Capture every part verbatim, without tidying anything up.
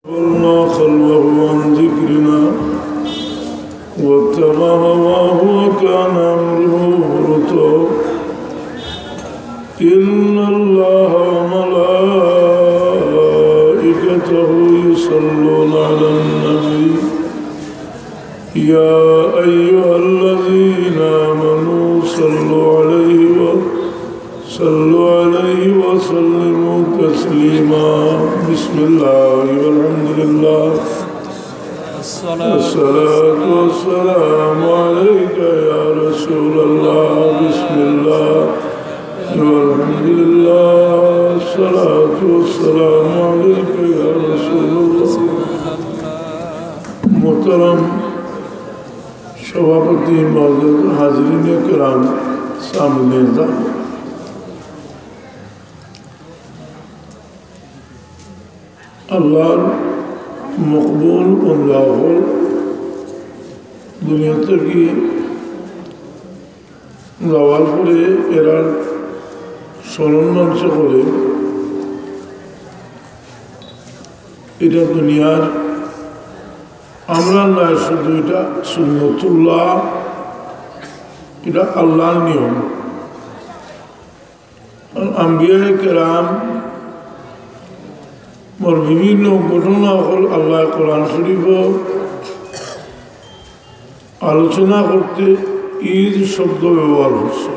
أغفلنا قلبه عن ذكرنا واتبع هواه وكان أمره فرطا. إن الله وملائكته يصلون على النبي. يا أيها الذين آمنوا صلوا عليه و-، صلوا عليه وسلموا تسليما. بسم الله والحمد لله. الصلاة والسلام عليك يا رسول الله. بسم الله والحمد لله. الصلاة والسلام عليك يا رسول الله. محترم সভাপতি, মুআজ্জাজ হাজিরিনে কেরাম, সামিনে এজাম, আল্লাহর মকবুল বন্দা অকল দুনিয়া থাকি যাওয়ার পরে এরার স্মরণ মানষে করে। ইটা দুনিয়ার আমরার নায়, শুধু ইটা সুন্নতুল্লাহ, ইটা আল্লাহর নিয়ম। আম্বিয়ায়ে কেরামর বিভিন্ন ঘটনা অকল আল্লায় কোরআন শরীফো আলোচনা করতে ইজ শব্দ ব্যবহার করছে।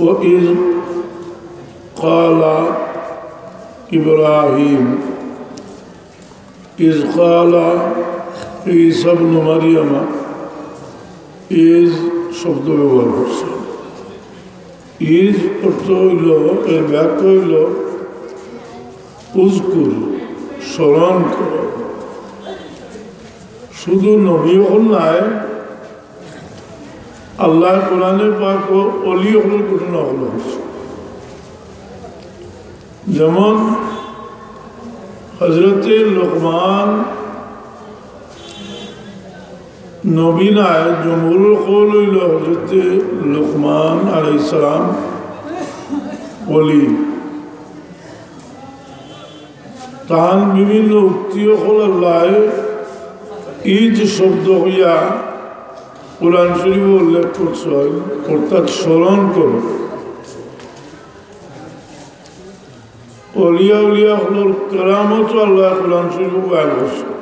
وإذ قال إبراهيم إذ قال عيسى ابن مريم, ইজ শব্দ ব্যবহার করছে। ইজ অর্থ অইল, এর ব্যাখ্যা অইল উজকুর, স্মরণ করো। শুধু নবী অকল নায়, আল্লায় কোরআনে পাকো অলি অকলর ঘটনা অকল করছে। যেমন হযরতে লোকমান নবী নায়, জমহুরুল কওল অইল হযরতে লোকমান আলাইহিস সালাম অলি। তান বিভিন্ন উক্তি অকল আল্লায় ইজ শব্দ অইয়া কোরআন শরীফো উল্লেখ করছইন, অর্থাৎ স্মরণ করো। অলিয়া উলিয়া অকলর কেরামত আল্লায় কোরআন শরীফো বয়ান করছইন।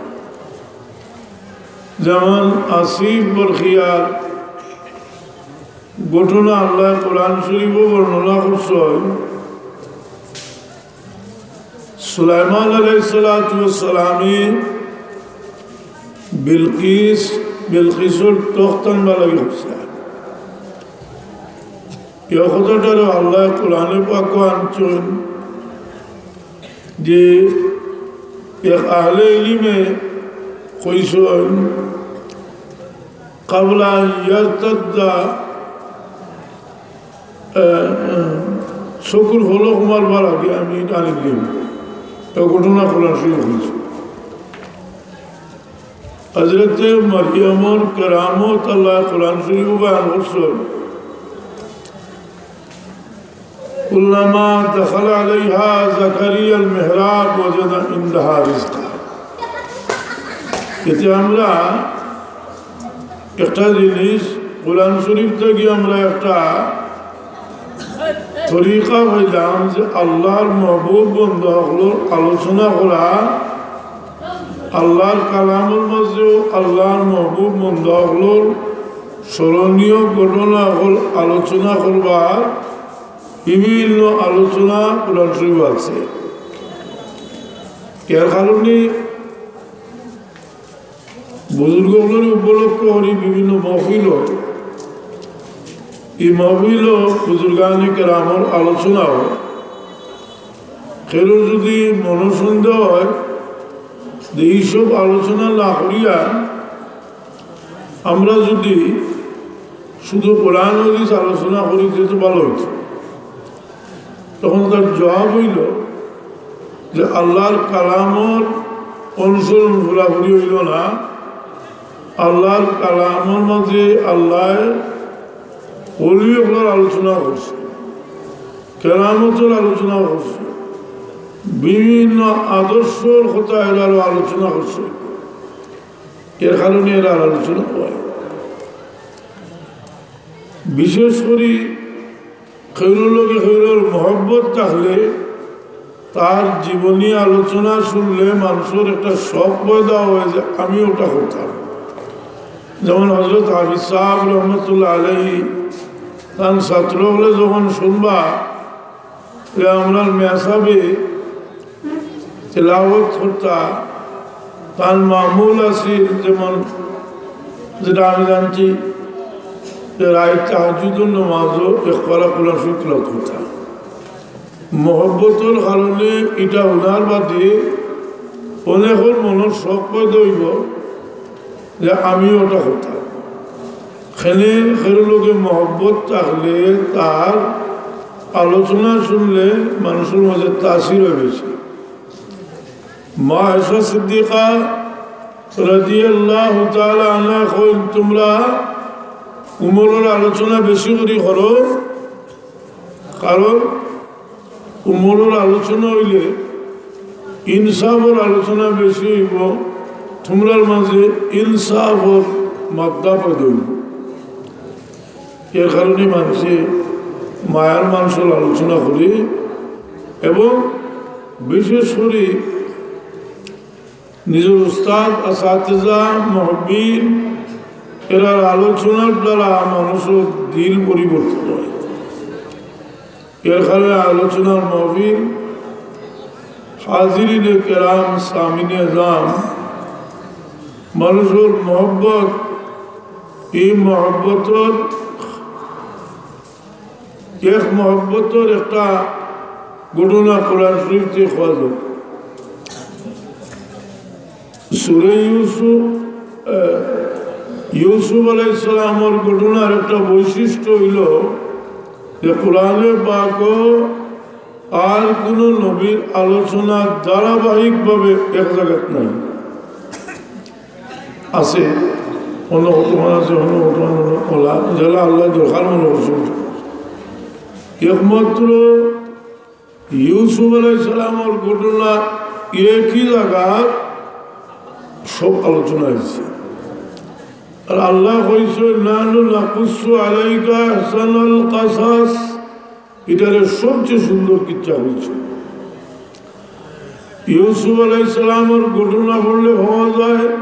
যেমন আসিফ বরখিয়ার ঘটনা আল্লায় কোরআন শরীফো বর্ণনা করছইন। সুলাইমান আলাইহিস সালাতু ওয়াস সালামে বিলকিস, বিলকিসর তখত আনবার লাগি কইছলা। এই কথাটারে আল্লায় কোরআনে পাকো আনছইন যে এক আহলে ইলমে কইছইন, قبل أن يرتد, আহ, চকুর পলক মারবার আগে আমি টানি দিমু। এই ঘটনা কোরআন শরীফো অইছে। হযরতে মরিয়মর কেরামত আল্লায় কোরআন শরীফো বয়ান করছইন। كلما دخل عليها زكريا المحراب وجد عندها رزقا। এতে আমরা একটা জিনিস, কোরআন শরীফ থাকি আমরা একটা তরিকা পাইলাম যে আল্লাহর মাহবুব বন্দা অকলর আলোচনা করা, আল্লাহর কালামর মাঝেও আল্লাহর মাহবুব বন্দা অকলর স্মরণীয় ঘটনা অকল আলোচনা করবার বিভিন্ন আলোচনা কোরআন শরীফো আছে। এর কারণে বুজুর্গ অকলরে উপলক্ষ করি বিভিন্ন মহফিলো, এই মহফিলো বুজুর্গানে কেরামর আলোচনা অয়। কেউর যদি মনো সন্দেহ অয় যে এইসব আলোচনা না করিয়া আমরা যদি শুধু কোরআন হাদিস আলোচনা করি, তে তো ভালা অইতো। তখন তার জবাব অইল যে আল্লাহর কালামর অনুসরণ পুরাপুরি অইল না। আল্লাহর কালামর মাঝে আল্লায় অলি অকলর আলোচনা করছে, কেরামতর আলোচনা করছে। বিভিন্ন আদর্শর কথা এরারও আলোচনা করছে। এর কারণে এরার আলোচনা হয়। বিশেষ করি কেউর লগে কেউর মহব্বত থাকলে তার জীবনী আলোচনা শুনলে মানুষর একটা শখ পয়দা হয় যে আমি ওটা করতাম। যেমন হযরত হাফিজ সাহেব রহমতুল্লাহ আলাইহি তান ছাত্র অকলে যখন শুনবা যে আমরার মেসাবে তেলাওয়াত করতা, তান মামুল আছিল, যেমন যেটা আমি জানছি যে রাইত তাহাজ্জুদর নামাজও এক পারা কোরআন শরীফ তেলাওয়াত করতা। মহব্বতর কারণে ইটা হুনার বাদে অনেকর মনর শখ পয়দা অইবো যে আমিও ওটা করতাম। কেনে কেউর লগে মহব্বত থাকলে তার আলোচনা শুনলে মানুষর মাঝে তাসির অয় বেশি। মা আয়েশা সিদ্দিকা রাদিয়াল্লাহু তাআলা আনহা কইন, "তুমরা উমরর আলোচনা বেশি করি করো, কারণ উমরর আলোচনা অইলে ইনসাফর আলোচনা বেশি অইবো, তুমরার মাঝে ইনসাফর মাদ্দা পয়দা অইবো।" এর কারণে মানুষে মায়ার মানুষর আলোচনা করে এবং বিশেষ করে নিজর উস্তাদ, আসাতিজা, মুহিব্বিন এরার আলোচনার দ্বারা মানুষর দিল পরিবর্তন হয়। এর কারণে আলোচনার মাহফিল, হাজিরিনে কেরাম, সামিনে জাম, মানুষর মহব্বত, এই মহব্বতর এক মহব্বতর একটা ঘটনা কোরআন শরীফ থেকে পাওয়া যায়। সূরা ইউসুফ, আহ, ইউসুফ আলাইহিস সালামর ঘটনার একটা বৈশিষ্ট্য হইল যে কোরআনে পাকও আর কোনো নবীর আলোচনা ধারাবাহিকভাবে এক জায়গাত নাই। আছে, অন্য বর্তমান আছে, অন্য বর্তমান, অন্য ওলা, যেলা আল্লাহ দরকার মনে করছে। একমাত্র ইউসুফ আলাইহিস সালামর ঘটনা একই জায়গা সব আলোচনা হয়েছে। আর আল্লাহ কইছে, "নাহনু নাকুসু আলাইকা আহসানাল কাসাস।" এটারে সবচেয়ে সুন্দর কিচ্ছা হয়েছে। ইউসুফ আলাইহিস সালামর ঘটনা পড়লে পাওয়া যায়,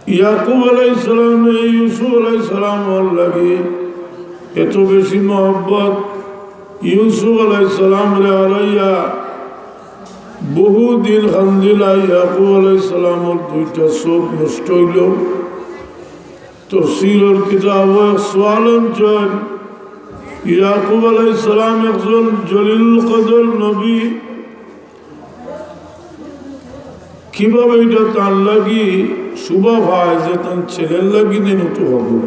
ইয়াকুব আলাইহিস সালামে ইউসুফ আলাইহিস সালামর লাগি এত বেশি মহব্বত, ইউসুফ আলাইহিস সালামরে হারাইয়া বহু দিন কান্দিলা। ইয়াকুব আলাইহিস সালামর দুইটা চোখ নষ্ট হইল। তফসিরর কিতাবো এক সওয়াল আনছইন, ইয়াকুব আলাইহিস সালাম একজন জলিলুল কদর নবী, কিভাবে এটা তার লাগি শোভা পায় যে তার ছেলের লাগি দিন উঠু হব?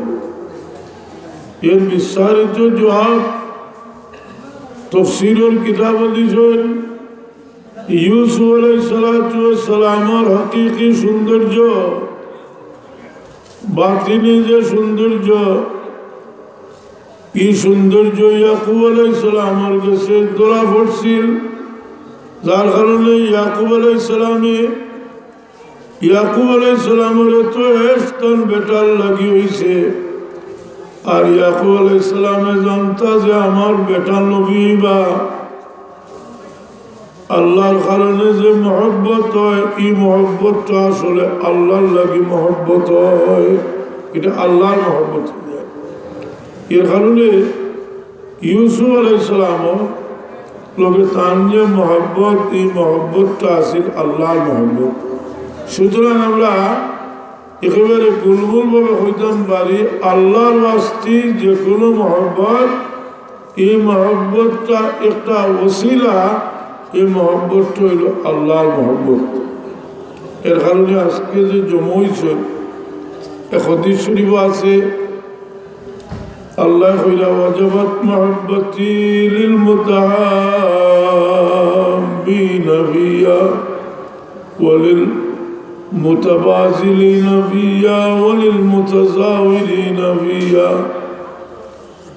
এর বিস্তারিত জবাব তফসিরর কিতাবো দিছইন। ইউসুফ আলাইহিস সালাতু ওয়াস সালামর হাকিকি সৌন্দর্য, বাতিনি যে সৌন্দর্য, এই সৌন্দর্য ইয়াকুব আলাইহিস সালামর গেছে ধরা পড়ছিল, যার কারণে ইয়াকুব আলাইহিস সালামে, ইয়াকুব আলাইহিস সালামর এত এশ তান বেটার লাগি হইছে। আর ইয়াকুব আলাইহিস সালামে জানতা যে আমার বেটা নবী বা আল্লাহর কারণে যে মহব্বত হয়, এই মহব্বতটা আসলে আল্লাহর লাগি মহব্বত হয়, এটা আল্লাহর মহব্বত হয়ে যায়। এর কারণে ইউসুফ আলাইহিস সালামর লগে তান যে মহব্বত, এই মহব্বতটা আছিল আল্লাহর মহব্বত। সুতরাং আমরা একেবারে গুলমুলভাবে কইতাম পারি, আল্লাহর ওয়াস্তে যে কোনো মহব্বত, এই মহব্বতটা একটা ওসিলা, এই মহব্বতটা হইল আল্লাহর মহব্বত। এর কারণে আজকে যে জমা হইছে, এক হাদিস শরীফ আছে, আল্লাহ কইলা, "ওয়াজাবাত মুহাব্বতি লিল মুতাহাব্বিনা ফিয়া ওয়া লিল মুতাবাজিলিনা ফিয়া ওয়া লিল মুতাজাওইরিনা ফিয়া।"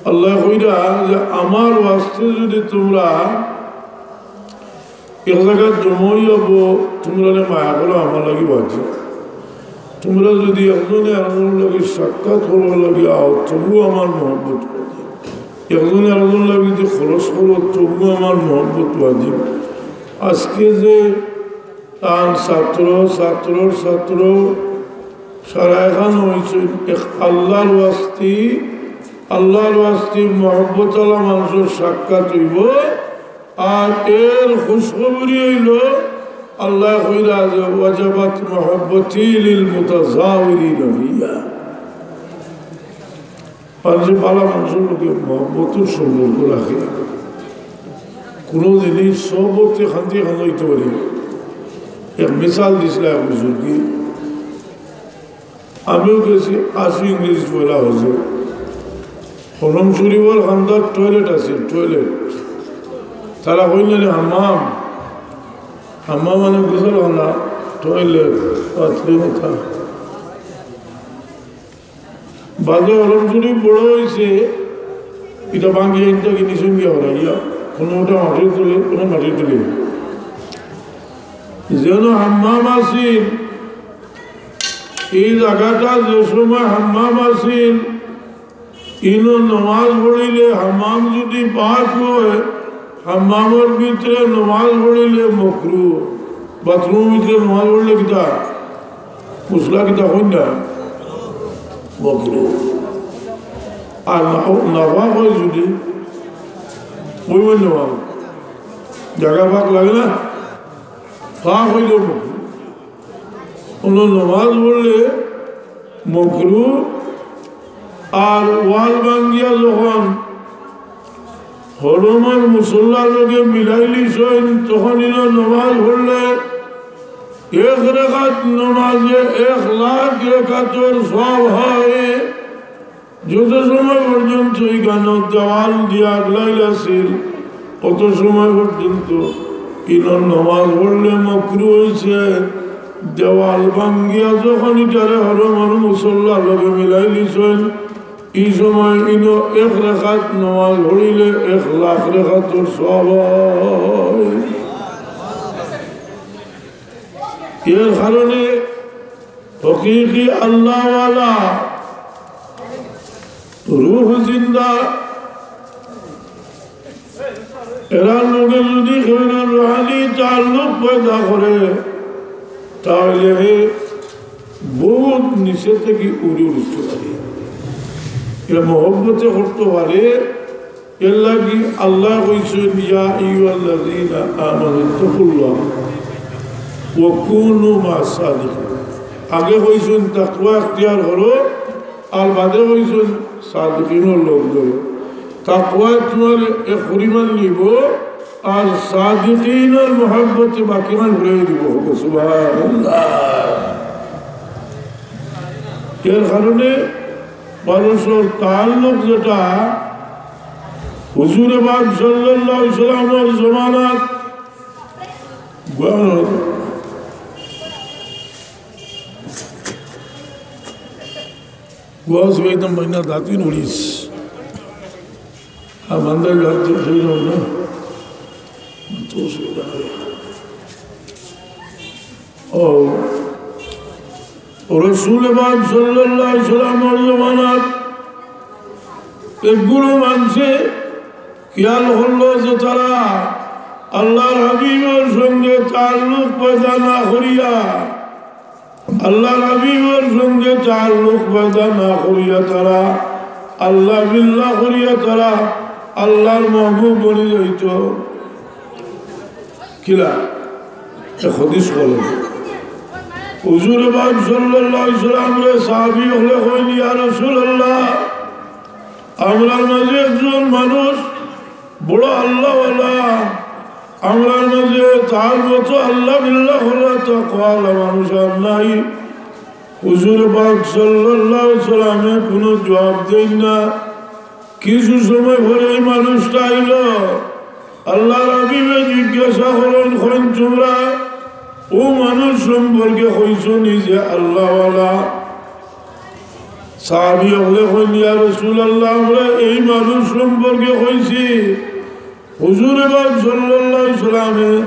আল্লাহ কইলা যে আমার ওয়াস্তে যদি তোমরা এক জাগাত জমা অইয়া বও, তুমরারে মায়া করা আমার লাগি ওয়াজিব। তুমরা যুদি একজনে আরকজনর লগে সাক্ষাৎ করার লাগি আও, তবুও আমার মহব্বত ওয়াজিব। একজনে আরকজনর লাগি যুদি খরচ করো, তবুও আমার মহব্বত ওয়াজিব। আজকে যে তান ছাত্র, ছাত্রর ছাত্র, সারা এখান অইছইন এক আল্লাহর ওয়াস্তি, আল্লাহর ওয়াস্তি মহব্বত আলা মানুষর সাক্ষাৎ অইবো। আর এর খুশখবরি অইলো, আল্লায় কইরা যে, "ওয়াজাবাত মহব্বতি লিল মুতাজাওয়ারিনা ফিয়া।" আর যে বালা মানুষর লগে মহব্বতর সম্পর্ক রাখে, কুনু জিনিস সহবতে খান্তি খান অইতে পারে। এক মিসাল দিছলা এক বুজুর্গে, আমিও গেছি আশি ইংরেজি পয়লা হজে। হরম শরীফর কান্দাত টয়লেট আছে, টয়লেট। তারা কইন না নি হাম্মাম, হাম্মাম মানে গোসলখানা, টয়লেট, বাথরুম ওটা। বাদে হরম শরীফ বড় অইছে, ইটা ভাঙ্গিয়া ইটা কি নিচে গিয়া হরাইয়া, কুনুটা মাটির তলে, কুনু মাটির তলে। যেন হাম্মাম আছিল, এই জাগাটা যে সময় হাম্মাম আছিল, ইনো নমাজ পড়িলে হাম্মাম যুদি পাক অয়, হাম্মামর ভিতরে নমাজ পড়িলে মকরু। বাথরুমর ভিতরে নমাজ পড়িলে কিতা? মুসলা কিতা কইন না? মকরু। আর না-, নাপাক অয় যুদি, অইবো নমাজ। জাগা পাক লাগে না? পাক অইলেও মকরু। কুনু নমাজ পড়লে মকরু। আর ওয়াল ভাঙ্গিয়া যখন হরমর মুসল্লার লগে মিলাইলিছইন, তখন ইনো নমাজ পড়লে এক রেকাত নমাজে এক লাখ রেকাতর সওয়াব হয়। যত সময় পর্যন্ত ইখানো দেওয়াল দিয়া আগলাইল আছিল, অত সময় পর্যন্ত ইনো নমাজ পড়লে মকরু অইছে। দেওয়াল ভাঙ্গিয়া যখন ইটারে হরমর মুসল্লার লগে মিলাইলিছইন, ই সময় ইনো এক রেকাত নমাজ পড়িলে এক লাখ রেকাতর সওয়াব হয়। এর কারণে হকিকি আল্লাহওয়ালা, রুহ জিন্দা, এরার লগে যুদি কেউ রুহানি তাল্লুক পয়দা করে, তাহলে বহুত নিচে থাকি উড়ি উঠতে পারে। এরা মহব্বতে করতে পারে। এর লাগি আল্লায় কইছইন, "ইয়া আইয়ুহাল্লাযীনা আমানু ইত্তাকুল্লাহ ওয়া কুনু মা'আস সাদিকিন।" আগে কইছইন, "তাকওয়া এখতিয়ার করো," আর বাদে কইছইন, "সাদিকিনর লগ ধরো।" তাকওয়ায় তুমারে এক পরিমাণ নিবো, আর সাদিকিনর মহব্বতে বাকিমান ঘুরাই দিবো। সুবহানাল্লাহ। এর কারণে মানুষর তাল্লুক যেটা হুজুরে পাক সাল্লাল্লাহু আলাইহি ওয়াসাল্লামর জমানাত গুয়ান হতো। গুয়ান হতো একদম বাইনা দাঁতই নড়িস। আর বান্দার ঘাট দিয়ে সেই যাও না। তো অসুবিধা হয়। ও, ও রসুল পাক সাল্লাল্লাহু আলাইহি ওয়াসাল্লামর জমানাত একগুলো মানষে খেয়াল করলো যে তারা আল্লাহর হাবিবর সঙ্গে তাল্লুক পয়দা না করিয়া, আল্লাহর হাবিবর সঙ্গে তাল্লুক পয়দা না করিয়া তারা আল্লাহ বিল্লাহ করিয়া তারা আল্লাহর মাহবুব বনি যাইত। কিলা? এক হাদিস বলেন, হুজুরে পাক সাল্লাল্লাহু আলাইহি ওয়াসাল্লামরে সাহাবী অকলে কইন, "ইয়া রাসূলুল্লাহ, আমরার মাঝে একজন মানুষ বড় আল্লাহওয়ালা, আমরার মাঝে তার মতো আল্লাহ বিল্লাহ করা তাকওয়ালা মানুষ আর নাই।" হুজুরে পাক সাল্লাল্লাহু আলাইহি ওয়াসাল্লামে কুনু জবাব দেইন না। কিছু সময় পরে এই মানুষটা আইলো। আল্লাহর হাবিবে জিজ্ঞাসা করইন, কইন, "তুমরা অউ মানুষ সম্পর্কে কইছো নি যে আল্লাহওয়ালা?" সাহাবী অকলে কইন, "ইয়া রাসূলুল্লাহ, আমরা এই মানুষ সম্পর্কে কইছি।" হুজুরে পাক সাল্লাল্লাহু আলাইহি ওয়াসাল্লামে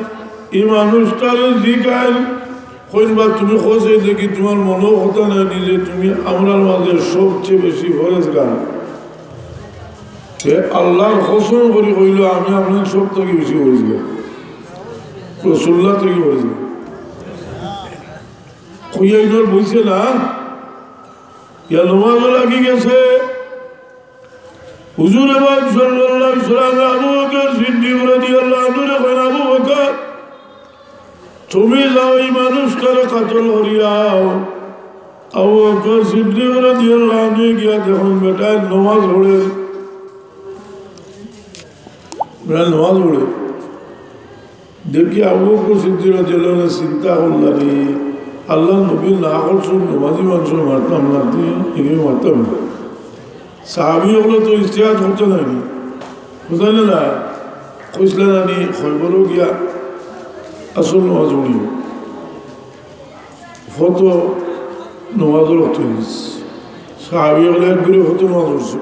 ই মানুষটারে জিগাইল, কইন বা তুমি কইছে দেখি তুমার মনো কথা নাই নি যে তুমি আমরার মাঝে সবচেয়ে বেশি পরহেজগার। হে আল্লার কসম করি কইলো, আমি আপনার সব থাকি বেশি পরহেজগার, রসুল্লাহ থাকি পরহেজগার। কইয়া ইনোর বইছে না, ইয়া নমাজও লাগি গেছে। হুজুরে পাক সাল্লাল্লাহু আলাইহি ওয়াসাল্লাম আবু বকর সিদ্দিক রাদিয়াল্লাহু আনহুরে কইন, "আবু বকর, তুমি যাও ই মানুষটারে কতল করিয়াও।" আবু বকর সিদ্দিক রাদিয়াল্লাহু আনহু গিয়া দেখইন বেটায় নমাজ পড়ে, বেটায় নমাজ পড়ে। দেখি আবু বকর সিদ্দিক রাদিয়াল্লাহু আনহু চিন্তা করলা রে, আল্লার নবী না করছইন নমাজি মানুষরে মারতাম না, তে এগিয়ে মারতাম না। সাহাবি অকলে তো ইজতিহাদ করতা নায় নি, বুঝলা না? কইছলা না নি, খয়বরো গিয়া আসল নমাজ পড়িও। ফতো নমাজর অক্ত অইগেছে। সাহাবি অকলে এক গুরে ফতো নমাজ পড়ছইন,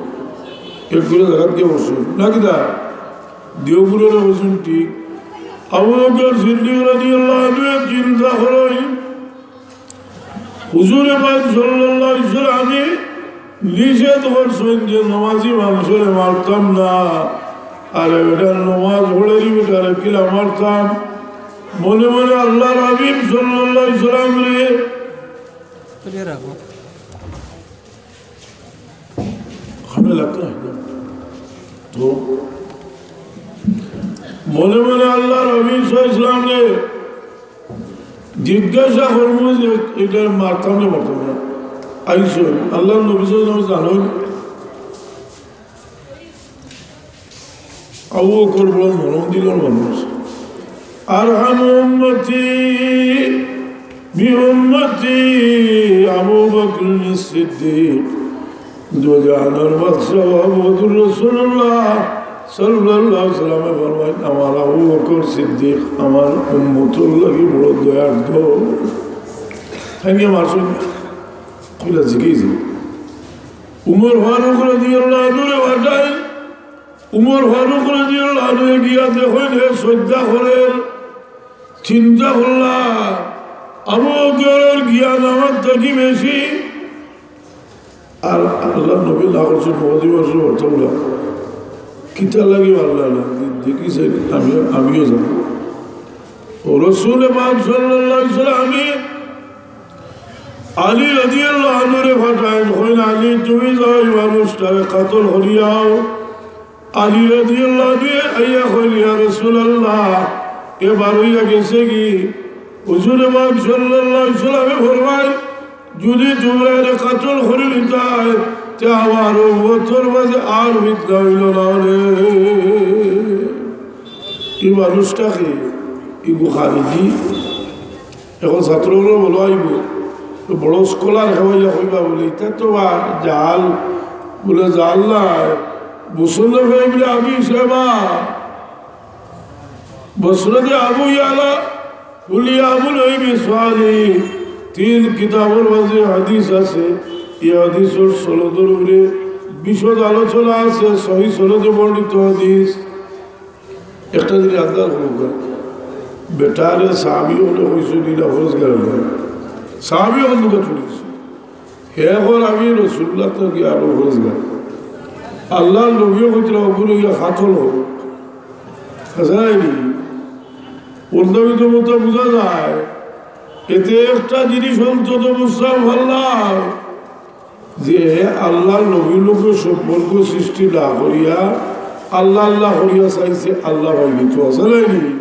এক গুরে জাগাত গিয়া পড়ছইন। না কিতা? দুইও গুরুরে কইছইন ঠিক। আবু বকর সিদ্দিক রাদিয়াল্লাহু আনহু চিন্তা করইন, হুজুরে পাক সাল্লাল্লাহু আলাইহি ওয়াসাল্লামে নিষেধ করছইন যে নমাজি মানুষরে মারতাম না, আর বেটা নমাজ পড়েরি বেটারে কিলা মারতাম। মনে মনে আল্লার হাবিব সাল্লাল্লাহু আলাইহি ওয়াসাল্লামরে ওখানে লাগতো না। তো মনে মনে আল্লার হাবিব সাল্লাল্লাহু আলাইহি ওয়াসাল্লামরে জিজ্ঞাসা করমু যে ইটা মারতাম না, মারতাম না। আইছইন, আল্লার নবী সাল্লাল্লাহু আলাইহি ওয়াসাল্লাম জানইন, আবু বকর বড় নরম দিলর মানুষ। আরহামু উম্মতি বি উম্মতি আবু বকর সিদ্দিক। দুজাহানর বাদশা মুহাম্মদুর রাসূলুল্লাহ সাল্লাল্লাহু আলাইহি ওয়াসাল্লামে ফরমাইন, "আমার আবু বকর সিদ্দিক আমার উম্মতর লাগি বড় দয়ার দল।" তাইন গিয়া মারছইন, কইলা জিগাইছে। উমর ফারুক রাদিয়াল্লাহু আনহুরে পাঠাইন, উমর ফারুক রাদিয়াল্লাহু আনহু গিয়া দেখইন হে সইজদা করের, চিন্তা করলা, আবু বকরর জ্ঞান আমার থাকি বেশি। আর আল্লার নবী না করছইন নমাজি মানুষরে মারতাম না। কিতা লাগি মারলা না? দেখি চাই, আমি, আমিও জানি। ও রসুলে পাক সাল্লাল্লাহু আলাইহি ওয়াসাল্লামে আলী রাদিয়াল্লাহু আনহুরে পাঠাইন, কইন, "আলী, তুমি যাও ই মানুষটারে কতল করিয়াও।" আলী রাদিয়াল্লাহু আনহু আইয়া কইন, "ইয়া রাসূলুল্লাহ, এ বার অইয়া গেছেগি।" হুজুরে পাক সাল্লাল্লাহু আলাইহি ওয়াসাল্লামে ফরমাইন, "যুদি তুমরা এরে কতল করিলিতায়, তে আমার উম্মতর মাঝে আর ফিতনা অইলো না রে।" ই মানুষটা কে? ইগু খারিজি। এখন ছাত্রগুলো বলো আইব, তো বড় স্কলার হেওয়াইয়া কইবা বলে, "ইটা তো বা জাল।" বলে, "জাল নায়, মুসন্নফে ইবনে আবি শাইবা, মুসনাদে আবু ইয়ালা, হুলিয়া আবুল ওয়াইবি সালি, তিন কিতাবর মাঝে হাদিস আছে। ই হাদিসর সনদর উপরে বিশদ আলোচনা আছে, সহি সনদে বর্ণিত হাদিস।" একটা জিনিস আন্দাজ করুক, বেটারে সাহাবি অকলে কইছইন, ইটা ফরজ গান না। সাহাবি অকল মুখে তুলিছে। হে এখন আমি রসুল্লাহ তো কি আরো ফরজ গান। আল্লার নবীও কইতরা অগুরে ইয়া খাতল হোক। হাসাইনি। ওর দাবি তো মতো বুঝা যায়। এতে একটা জিনিস অন্তত বুঝতাম পারলাম। যে আল্লার নবীর লগে সম্পর্ক সৃষ্টি না করিয়া আল্লাহ আল্লাহ করিয়া চাইছে, আল্লাহ পাইতো আছে নাইনি?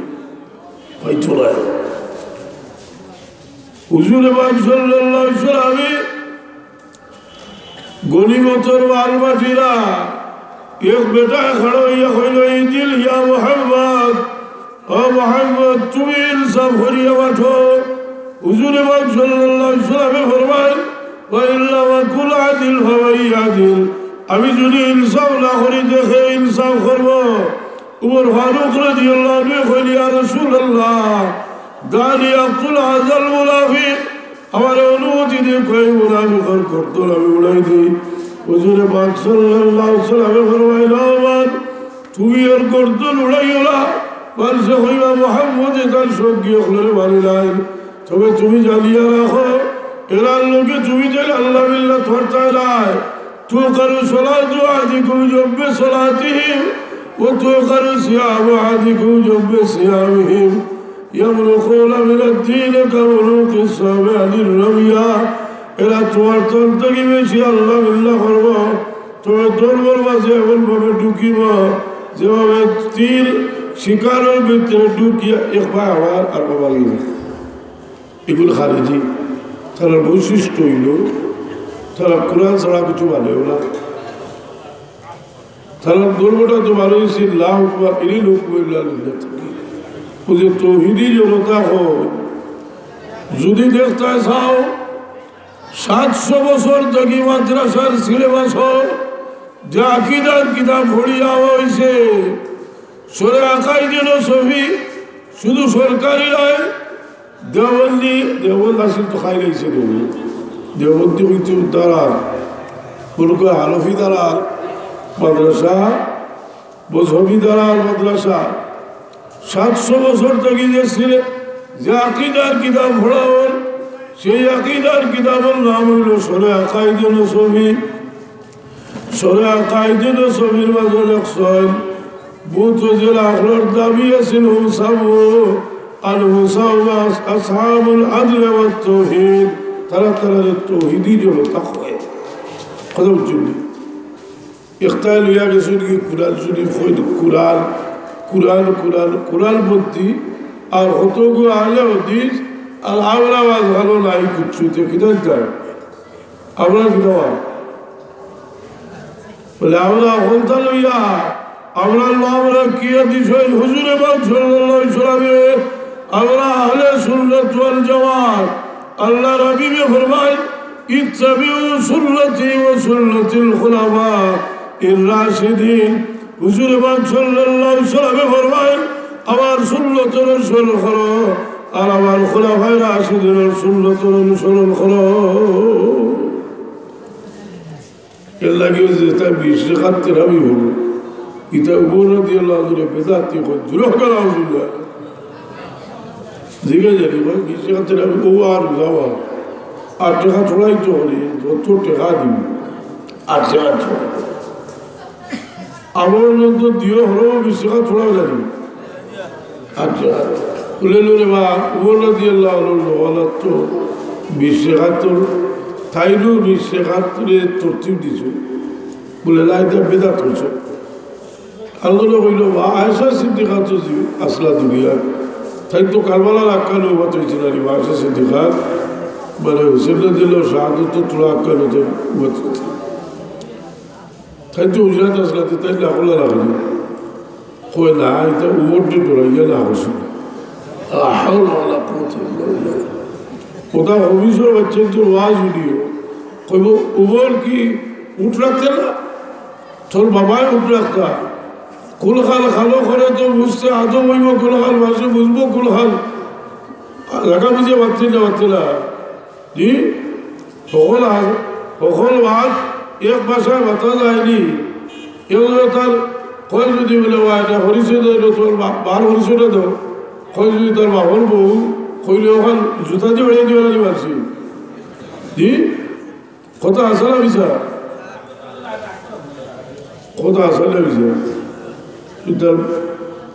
পাইতো নায়। হুজুরে পাক সাল্লাল্লাহু আলাইহি ওয়াসাল্লামে গনিমতর মাল বাটিরা এক বেটায় খাড়া অইয়া কইল, "ইদিল ইয়া মুহাম্মদ, ও মুহাম্মদ, তুমি ইনসাফ করিয়া বাটো।" হুজুরে পাক সাল্লাল্লাহু আলাইহি ওয়াসাল্লামে ফরমাইন, "ওয়া ইল্লাম আকুন আদিল ফামান ইয়াদিল।" আমি যুদি ইনসাফ না করি, দেখে ইনসাফ করব। উমর ফারুক রাদিয়াল্লাহু আনহু কইল, "ইয়া রাসূলুল্লাহ, দানি আকতুল হাযাল মুনাফিক।" আমারে অনুমতি দে, কই মুনাফিকর গর্দন আমি উড়াই দেই। হুজুরে পাক সাল্লাল্লাহু আলাইহি ওয়াসাল্লামে ফরমাইলা, "ওমর, তুমি এর গর্দন উড়াইও না, মানষে কইবা, "মুহাম্মদে তার সঙ্গী অকলরে মানিলাইন।" তবে তুমি জানিয়া রাখো, এরার লগে তুমি যেন আল্লাহ বিল্লাহ করতায় নায়। توقر صلاة أحدكم جنب صلاتهم، وتوقر صيام أحدكم جنب صيامهم، يمرقون من الدين كمروق السهم عن الرمية। এরা তোমার তন থাকি বেশি আল্লাহ বিল্লাহ করবো, তোমার ধর্মর মাঝে এমন ভাবে ঢুকিবো, যেভাবে তীর শিকারর ভিতরে ঢুকিয়া একবার আবার আর বাবার গেছে। এগুলো খারিজি। তারার বৈশিষ্ট্য অইলো, তারা কোরআন ছাড়া কিছু মানে না। তারার ধর্মটা তো ভালো হয়েছে, লা হুকমা, ইনিল হুকমু ইল্লা লিল্লাহ থাকি। ওই যে তৌহিদি জনতা হয়, যদি দেখতায় চাও, সাতশো বছর থাকি মাদ্রাসার সিলেবাস হয়, যে আকিদার কিতাব পড়িয়া হইছে, সরে আকাইদে নসফি, শুধু সরকারি নয়, দেওবন্দি, দেওবন্দ আসিল তো খাই লাগছে দেওবন্দ। দেওবন্দি হইতে দালাল, মনে করে হানফি দালাল, মাদ্রাসা, মজহবি দালাল মাদ্রাসা। সাতশো বছর থাকি যে ছিল, যে আকিদার কিতাব পড়াওর, সেই আকিদার কিতাবর নাম হইল সরে আকাইদে নসফি। সরে আকাইদে নসফির মাঝে লেখছইন, মুতাজিলা অকলর দাবি আছিল হুম সাবু, আল হুম সাবু আস-, আসহাবুল আদল ওয়াত তাওহীদ। তারা, তারা যে তৌহিদি জনতা হয়। কথা বুঝছেন নি? একটা লইয়া গেছে কি কোরআন শরীফ, কই কোরআন, কোরআন, কোরআন, কোরআন পন্থী, আর কতগু আহলে হাদিস, আর আমরা আজ ভালো নাই কিচ্ছু, তে কিতা দিতাম? আমরা কিতা হয়? বলে, আমরা হন্তা লইয়া, আমরা ল-, আমরা কি দিছইন হুজুরে পাক সাল্লাল্লাহু আলাইহি ওয়াসাল্লামে, আমরা আহলে সুন্নাত ওয়াল জামাত। আল্লাহর হাবিবে ফরমায়, "ইত্তাবিউ সুন্নতি ওয়া সুন্নাতিল খুলাফা ইর রাশিদিন।" হুজুরে পাক সাল্লাল্লাহু আলাইহি ওয়াসাল্লামে ফরমায়, "আমার সুন্নতর অনুসরণ করো, আর আমার খুলাফায়ে রাশিদিনর সুন্নতর অনুসরণ করো।" এর লাগি যে তাই বিশ রেখাত তেরাবি হলো, ইটা উমর রাদিয়াল্লাহু আনহুরে বেদাতি কয়, জোরে হোক আলহামদুলিল্লাহ। জিজ্ঞাসা করি, ভাই, বিশ রেখাত তেরাবি, ও আর যাওয়া, আট রেখাত ছড়াই তো করি, যত টেকা দিবি, আট রেখাত ছড়াই। আমার মধ্যে দিও হলো বিশ রেখাত ছড়াই জানি। আচ্ছা, বলে, "লো রে বা, উমর রাদিয়াল্লাহু আনহুর জমানাত তো বিশ রেখাত, তাইনও বিশ রেখাতরে তরতিব দিছে।" বলে, "না, ইটা বেদাত করছে।" আল্লাহ কইল, "বা, আয়েশা সিদ্দিকা তো জি-, আসলা দুনিয়া, তাই তো কারবালার আক্কালো উবাত হইছে না রে বা, আয়েশা সিদ্দিকা, মানে, হুসেন রাদিয়াল্লাহু শাহাদত তো তোরা আক্কালো তো উবাত হইছে।" তাই তো হুজরাত আসলা, তাই না করলা না কেন? কয় না, ইটা উমররে ডরাইয়া না করছে। লা হাওলা ওয়ালা কুওয়াতা ইল্লা বিল্লাহ। ওটা অফিসর বাচ্চা তো ওয়াজ ভিডিও। কইব, "উমর কি উট রাখতে না? তোর বাবায় উট রাখতা। কুলখাল খালো করে তো বুঝতে আদম হইব কুলখাল, মাসে বুঝবো কুলখাল।" জাগা বুঝে পারতে না, পারতে না। জি, সকল আ-, সকল মাত এক ভাষায় মাতা যায়নি। কেউ যদি তার কয় যদি বলে, "ওয়া, এটা হরিচন্দ্র, এটা তোর বা-, বার হরিচন্দ্র তো।" কয় যদি তার বাপর বউ, কইলে ওখান জুতা দিয়ে বেরিয়ে দিবে না, দিবার ছিল। জি, কথা আছে না মিছা? কথা আছে না মিছা? তার,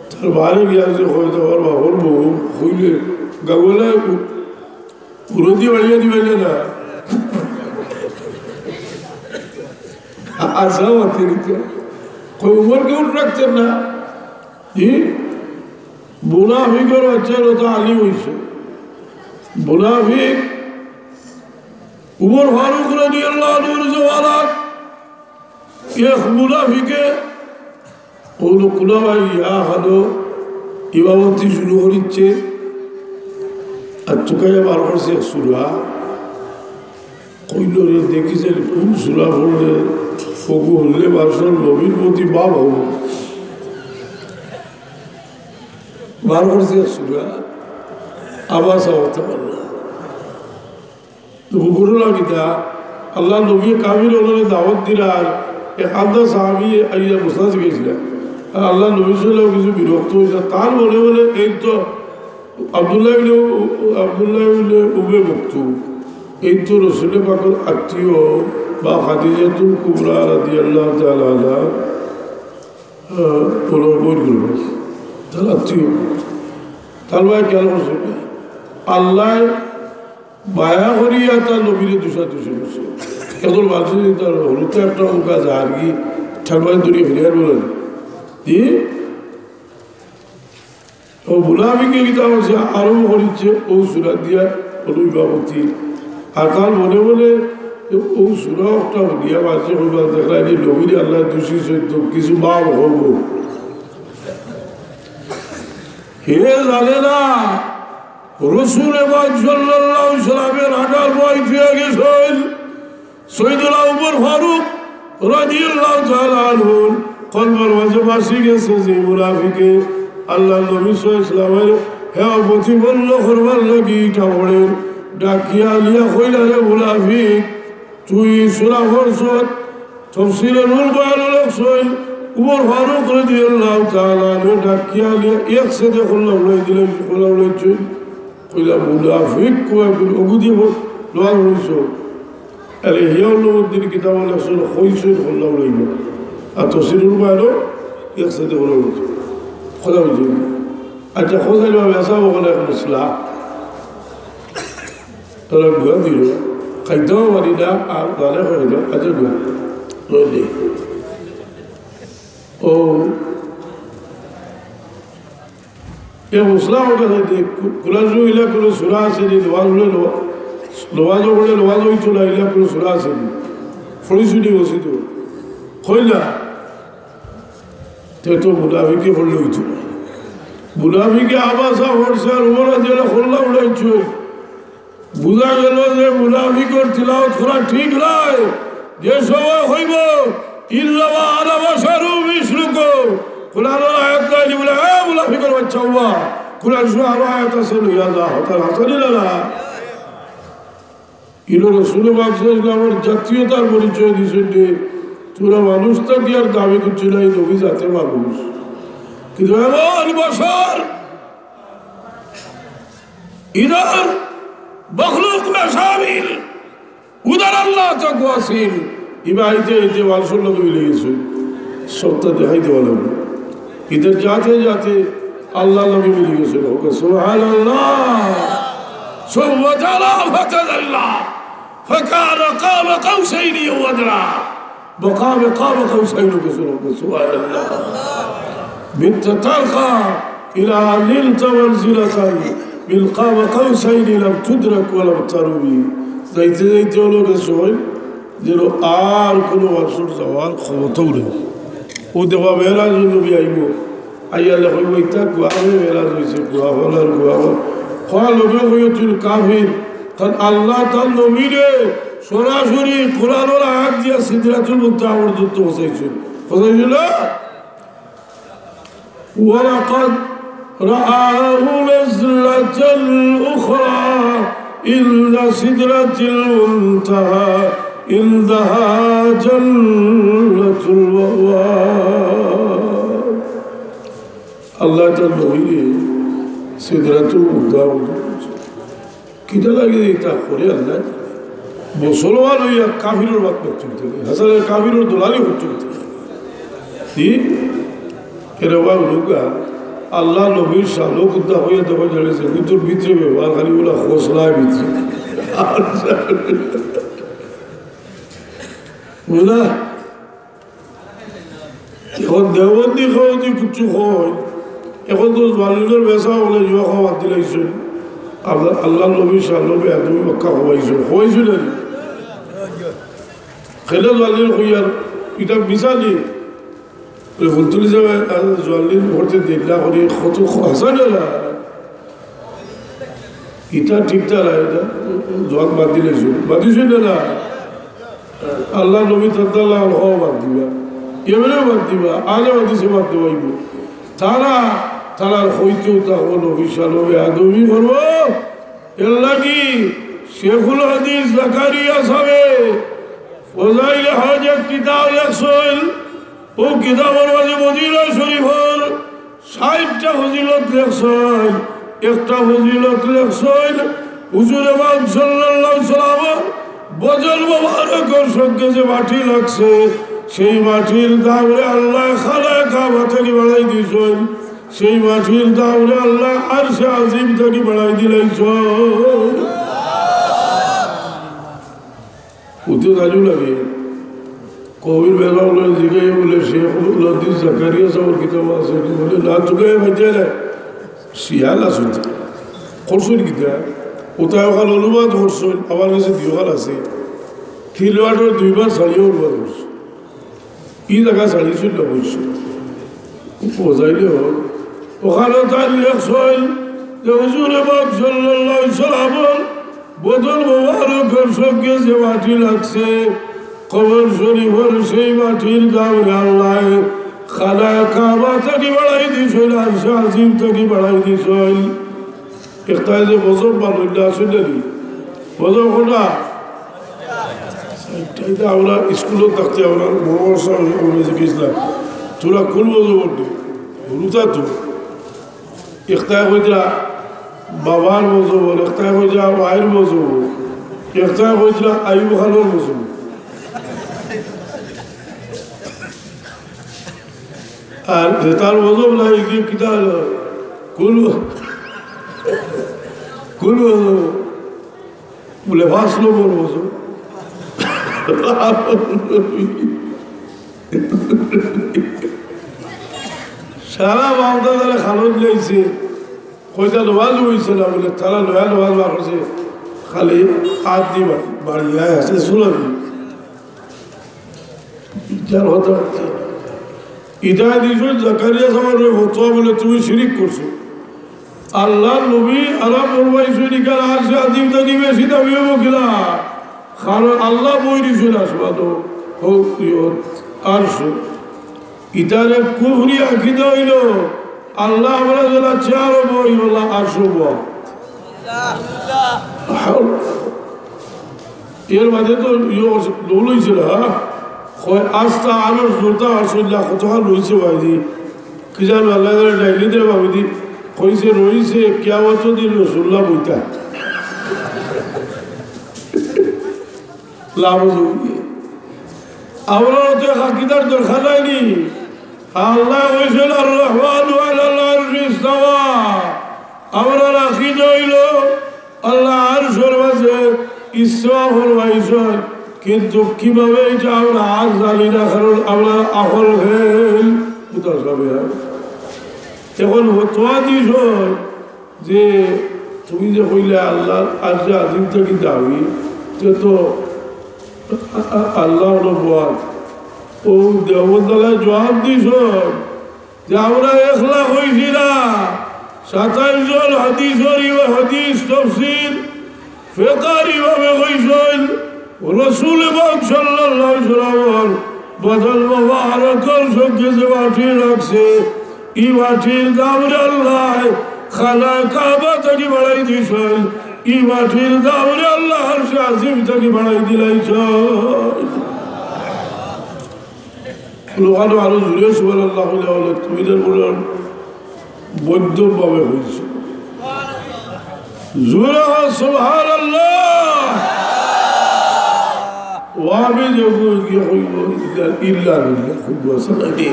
তার বাড়ি গিয়া যে কয়, "তোমার বাপর বউ," কইলে গাগুলা উরদি বাড়িয়ে দিবে না। আশা মাতে দিতে। কই উমর কেউ রাখছেন না? জি? মুনাফিকর বাচ্চার তো আলী হইছে। মুনাফিক উমর ফারুক রাদিয়াল্লাহু আনহুর জমানাত এক মুনাফিকে কইল, "কুলাফায়ে রাশিদিন, ইমামতি শুরু করিচ্ছে।" আর চুকাইয়া বার করছে এক সূরা। কইল, "রে, দেখি যে কোন সূরা পড়লে, ওগু হলে বাসন নবীর প্রতি ভাব হবো।" বার করছে এক সূরা, আবার চাওয়াতে পারল না। তো ঘটনা কিতা? আল্লাহর নবী কাফির অকলরে দাওয়াত দিরা, আর এক আধা সাহাবী আইয়া মসলা জিকাইছিলা। আল্লাহর নবী সাল্লাল্লাহু আলাইহি ওয়াসাল্লাম কিছু বিরক্ত অইছে, তার মনে মনে এই তো আব্দুল্লাহ ইবনে উ-, আব্দুল্লাহ ইবনে উম্মে মকতুম, এই তো রসুল পাকর আত্মীয় বা খাদিজাতুল কুবরা রাদিয়াল্লাহু তাআলা আনহা, আহ, ওনার বইন গুলো ভাই, তার আত্মীয়। তার ভাই খেয়াল করছে না? আল্লাহ মায়া করিয়া তার নবীরে দুষাদুষি করছে। এখন মানুষ যদি তার হলুদ একটা উনকা যার কি ঠারবারে দূরে ফিরে আর বলেন, জি? ও মুনাফিকে কিতা করছে, আরম্ভ করিচ্ছে ও সুরা দিয়া কোনো ইমামতি। আর তার মনে মনে ও সুরা একটা দিয়া মাঝে কইবা, "দেখলাই নি নবীরে আল্লাহ দুষি সত্য, কিছু মাফ হবো।" হে জানে না, রসুল পাক সাল্লাল্লাহু আলাইহি ওয়াসাল্লামের আঠারো বই দিয়ে গেছেন। সৈয়দনা উমর ফারুক রাদিয়াল্লাহু তাআলা আনহুর কলবর মাঝে বাসি গেছে যে মুনাফিকে আল্লাহর নবী সাল্লাল্লাহু আলাইহি ওয়াসাল্লামের হে প্রতিপন্ন করবার লাগি ইটা পড়েন। ডাকিয়া আলিয়া কইলা, "রে মুনাফিক, তুই সুরা পড়ছত।" তফসিরে নুর বয়ান লেখছইন, উমর ফারুক রাদিয়াল্লাহু তাআলা আনহু ডাকিয়া আলিয়া এক সেদে কল্লা উড়াই দিলেন, কল্লা উড়াইছইন। কইলা, "মুনাফিক, কইয়া কইল, অগুদি ব-, লোয়া উড়াইছো।" আরে হিয়া উলুমুদ্দিন কিতাব লেখছইন, কইছইন কল্লা উড়াইল। আর তফসিরে নুর বয়ানও এক সেদে কল্লা উড়াইছইন। কথা বুঝি? আচ্ছা, কথা হইল, আমি আসা ওখানে এক মশলা। তারা গুয়া দিল, খাইতেও পারি না, আর তারা খাইল, আচ্ছা গুয়া। বুঝলি? ও, এ মুসলা ওটা হইতে, কু-, কুলাজু ইলা কোনো সুরা আছে নি, নমাজ হলে নমা-, নমাজ হলে নমাজ হইতো না, ইলা কোনো সুরা আছে নি। ফড়ি শুনি বসি তো। কই না? তে তো মুনাফিকে পড়লে হইতো না। মুনাফিকে আবাসা পড়ছে আর ওরা যেন কল্লা উড়াইছে। বুঝা গেল যে মুনাফিকর তিলাওয়াত করা ঠিক নায়। যে সময় হইব, "ইন্নামা আনা বাশারুম মিসলুকুম", কোরআনর আয়াত নায় নি বলে, "এ মুনাফিকর বাচ্চা হুয়া, কোরআন শরীফ আরো আয়াত আছে, লইয়া যা, হতার হাসানি না না।" ইনো রসুল পাক সাল্লাল্লাহু আলাইহি ওয়াসাল্লামর জাতীয়তার পরিচয় দিছে যে, তোরা মানুষ থাকি আর দাবি করছি না, এই নবী জাতে মানুষ। কিন্তু এমন বছর, ইধার মখলুক মে শামিল, উধার আল্লাহ তক ওয়াসিল। ইবা আইতে আইতে মানুষর লগে মিলি গেছে, সবটা দেখাই দেওয়া লাগবে। ইধার যাতে যাতে আল্লাহর লগে মিলি গেছে। ওকে সুবহানাল্লাহ। সুম্মা তালা ফাতাদাল্লা ফাকানা কাবা কাউসাইনি আও আদনা। মাকামে কাবা কাউসাইন গেছিল, সুবহানাল্লাহ। বিত্তা তারকা ইলা নিলতা মানজিলাতান মিন কাবা কাউসাইন লাম তুদরাক ওয়া লাম তারুমি। যাইতে যাইতে হলো গেছে যেন আর কোনো মানুষর যাওয়ার ক্ষমতাও নেই। ও দেখবা মেরাজ নবী আইব, আইয়ালে কইব, "ইতা কুয়ারে মেরাজ হইছে, কুয়া হল আর কুয়া হল।" কওয়া লগে কইও, "তুই কাফির।" কারণ আল্লাহ তার নবীরে সরাসরি কোরআনর আয়াত দিয়া সিদরাতুল মুনতাহা পর্যন্ত পৌঁছাইছইন। পৌঁছাইছইন না? ولقد رآه نزلة أخرى عند سدرة المنتهى عندها جنة المأوى। আল্লাহ তার নবীরে সিদরাতুল মুনতাহা পর্যন্ত পৌঁছাইছইন। কিতা লাগে ইতা করে আল্লাহ? মুসলমান হইয়া কাফিরর বাত করতে হইতে, হাজারে কাফিরর দলালি করতে হইতে। কি? এরে বাবা লোকা, আল্লাহ নবীর শালক উদ্দা হইয়া দেওয়া যাবে যে গুতুর ভিতরে ব্যবহার খালি ওলা খোসলায় ভিতরে। বুঝলা? এখন দেওবন্দি খাওয়া যদি কিচ্ছু হয়, এখন তো জোয়ালিনর বেচা বলে জুয়া খাওয়া বাদ দিলাইছইন। আল্লাহ, আল্লাহ নবী, শাহ নবী, একদমই মক্কা খাওয়াইছইন, খাওয়াইছইন না নি? খেলে জোয়ালিন কইয়ার, ইটা মিছালি। ওই ফুলতলি যাবে, আর জোয়ালিন করতে দেখ না করি, কত হাসান না। ইটা ঠিক তা না, ইটা জোয়ান বাদ দিলে জোর। বাদ দিছইন না, না? আল্লাহ নবী তাল্লাহ হওয়া বাদ দিবা। কেমনে বাদ দিবা? আলে বাদ দিছে বাদ দেওয়াইব। তারা, তারা হইতেও তা হলো নবী সালবে আদমি করব। এর লাগি শেখুল হাদিস জাকারিয়া সাহেব ফজাইল হজ এক কিতাব লেখছইন। অউ কিতাবর মাঝে মদিনা শরীফর ষাইটটা ফজিলত লেখছইন। একটা ফজিলত লেখছইন, হুজুরে পাক সাল্লাল্লাহু আলাইহি ওয়াসাল্লামর বদন মোবারকর সঙ্গে যে মাটি লাগছে, সেই মাটির দামরে আল্লায় খানায়ে কাবা থাকি বাড়াই দিছইন। সেই মাটির দামরে আল্লায় আরশে আজিম থাকি বাড়াই দিলাইছইন। উঠে রাজু লাগে। কবির বেলা অইলে জিগাই বলে, "শেখ আব্দুল লতিফ জাকারিয়া সাবর কিতাব আছে নি?" বলে, "না, তোকে ভাইতে না।" শিয়াল আসুন। করছইন কিতা? ওটা ওখান অনুবাদ করছইন, আমার কাছে দুইবার আছে। তিলওয়াটর দুইবার ছাড়িয়া অনুবাদ করছইন। ই জাগা ছাড়িছইন না বলছইন। বুঝাইলে অয়। ওখানো তাইন লেখছইন যে হুজুরে পাক সাল্লাল্লাহু আলাইহি ওয়াসাল্লামর বদন মোবারকর সঙ্গে যে মাটি লাগছে, কবর শরীফর সেই মাটির দামরে আল্লায় খানায়ে কাবা থাকি বাড়াই দিছইন, আরশে আজিম থাকি বাড়াই দিছইন। একটা যে বজব বানাইলা আসলে নি? বজব কোনটা? এটা, এটা আমরা স্কুলো থাকতে আমরা বড় বড় স্যার আমরা যে গেছিলাম, "তোরা কোন বজব উঠলি?" হুরুতা তো। একটায় কইতরা বাবার বজব, একটায় কইতরা মায়ের বজব, একটায় কইতরা আইয়ুব খানর বজব। আর যেটার বজব নাই, কি কিতা অইলো? কোন, কোন বজব? বলে, "পাঁচ নম্বর বজব।" সারা বাগদাদ তারা খানো দিলাইছে। কইটা নমাজ অইছে না বলে, তারা নয়া নমাজ বার করছে, খালি আত দি বাড়ি, বাড়ি আয় আছে, শুনলাম। ইটার কথা হচ্ছে না। ইটা দিছইন জাকারিয়া সাবর ওই ফতোয়া বলে তুমি শিরিক করছো। আল্লাহর নবী আরো ফরমাইছইন, ইখান আরশে আজিম থাকি বেশি দামি অইবো কিলা? কারণ আল্লাহ বই দিছইন আসমানো, হক ইয়ত, আরশো। ইটারে কুফরি আকিদা অইলো, আল্লাহ আমরা যেলা চেয়ারো বই, ওলা আরশো বই। এর মাঝে তো ইয়ে দৌড় অইছিল, হ্যাঁ? কয়, "আস্তা আরশ জুড়তা আরশ ইল্লা কতখান রইছে ভাইজি?" কি জানো, আল্লাহ তাআলা ডাইলি দে ভাবিদি, কইছে, "রইছে, কিয়ামত দিন রসুল্লাহ বইতা।" লাভ অইছে। আমরা তো হাকিদার দরকার নাইনি। আল্লাহ কইছইন, "আর রহমানু আলাল আরশি ইস্তাওয়া।" আমরা রাখি অইলো, আল্লাহ আরশর মাঝে ইস্তাওয়া ফরমাইছইন, কিন্তু কিভাবে ইটা আমরা আর জানি না, কারণ আমরা আকল ফেল। বুঝতে পারছো? এখন ফতোয়া দিছইন যে তুমি যে কইলে আল্লাহ আরশে আজিম থাকি দামি, তে তো আ-, আ-, আল্লাহ অইলো বড়। অউ দেওবন্দ আলায় জবাব দিছইন, যে আমরা একলা কইছি না, সাতাইশ জন হাদিসর ইমা-, হাদিস তফসির ফেকার ইমামে কইছইন, রসুল পাক সাল্লাল্লাহু আলাইহি ওয়াসাল্লামর বদন মোবারকর সঙ্গে যে মাটি লাগছে, ই মাটির দামরে আল্লায় খানায়ে কাবা থাকি বাড়াই দিছইন, ই মাটির দামরে আল্লায় আরশে আজিম থাকি বাড়াই দিলাইছইন। লোকানো আরো জোরে সুবহানাল্লাহ কইলে অইলে তুমি তার বলে বৈধভাবে কইছো। জোরে কও সুবহানাল্লাহ। ও আমি যখন গিয়ে কইব, ইল্লা, ইল্লা বিল্লাহ কইব, আসলে কি?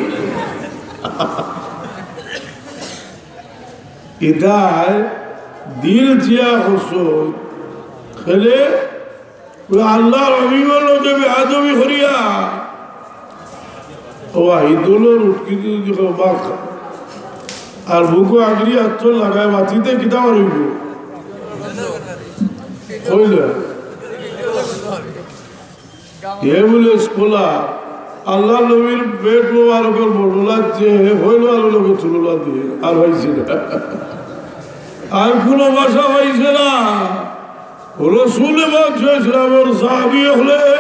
ইটায় দিল জিয়া করছো, খেলে ওই আল্লাহর হাবিবর লগে বেয়াদবি করিয়া, ও হিদুলর উটকি দি দি কয়, "বাক।" আর বুকো আগরি আত্ত লাগায় মাতিতে কিতা করিব? কইলে, হে বলে স্কলার, আল্লাহর নবীর পেট মোবারকর বটলাত যে হে কইল আর লগে তুলনা দিয়ে আর পাইছে না। আর কোনো ভাষা পাইছে না। রসুল পাক সাল্লাল্লাহু আলাইহি ওয়াসাল্লামর সাহাবী অকলে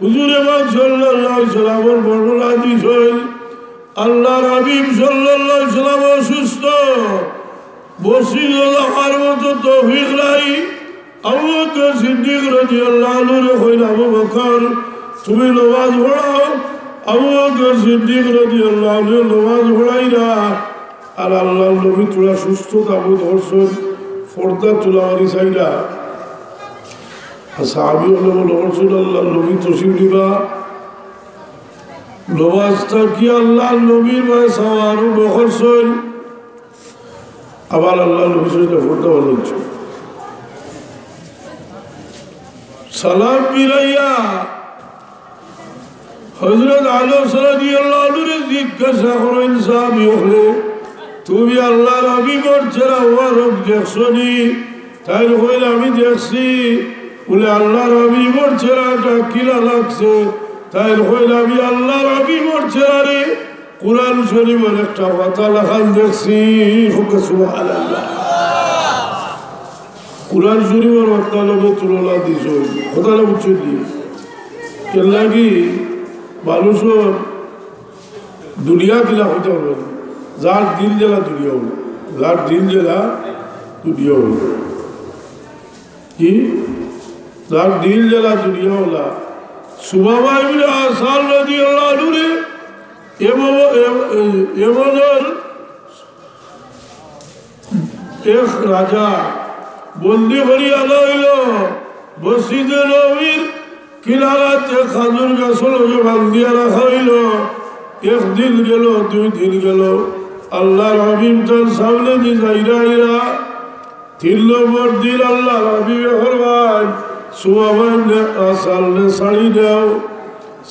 হুজুরে পাক সাল্লাল্লাহু আলাইহি ওয়াসাল্লামর বর্ণনা দিছইন। আল্লাহর হাবিব সাল্লাল্লাহু আলাইহি ওয়াসাল্লাম অসুস্থ, মসজিদো যাওয়ার মতো তৌফিক নাই। আবু বকর সিদ্দিক রাদিয়াল্লাহু আনহুরে কইন, "আবু বকর, তুমি নমাজ পড়াও, আবু বকর সিদ্দিক রাদিয়াল্লাহু আনহু নমাজ পড়াইরা, আর আল্লাহর নবী থুড়া সুস্থ তাবুত করছইন, পর্দা তুলা মারি চাইরা। আর সাহাবী অকলে মনো করছইন আল্লাহর নবী তশরিফ নিবা, নমাজ থাকি আল্লাহর নবীর বায় চাওয়া আরম্ভ করছইন। আবার আল্লাহর নবী সইতে পর্দা বানাইছে। সালাম ফিরাইয়া হযরত আনাস রাদিয়াল্লাহু আনহুরে জিজ্ঞাসা করইন সাহাবী অকলে, "তুমি আল্লাহর হাবিবর চেহারা মুবারক দেখছো নি?" তাইন কইলা, "আমি দেখছি।" বলে, "আল্লাহর হাবিবর চেহারাটা কিলা লাগছে?" তাইন কইলা, "আমি আল্লাহর হাবিবর চেহারারে কোরআন শরীফর একটা পাতা লাখান দেখছি।" কউক্কা সুবহানাল্লাহ। কোরআন শরীফর পাতার লগে তুলনা দিছইন, কথাটা বুঝছইন নি? এরলাগি মানুষর দুনিয়া কিলা অইতে পারবো না। যার দিল যেলা দুনিয়া অলা, যার দিল যেলা দুনিয়া অলা। কি? যার দিল যেলা দুনিয়া অলা। সুমামা ইবনে আসাল রাদিয়াল্লাহু আনহুরে এমন, এম-, এমনর এক রাজা বন্দি করিয়া আনা অইলো, মসজিদে নববীর কিনারাত খাজুর গাছর লগে বান্ধিয়া রাখা অইলো। একদিন গেল, দুই দিন গেল, আল্লাহর হাবিব তান সামনেদি যাইরা আইরা। তিন নম্বর দিন আল্লাহর হাবিবে ফরমাইন, "সুমামা ইবনে আসালরে ছাড়ি দেও।"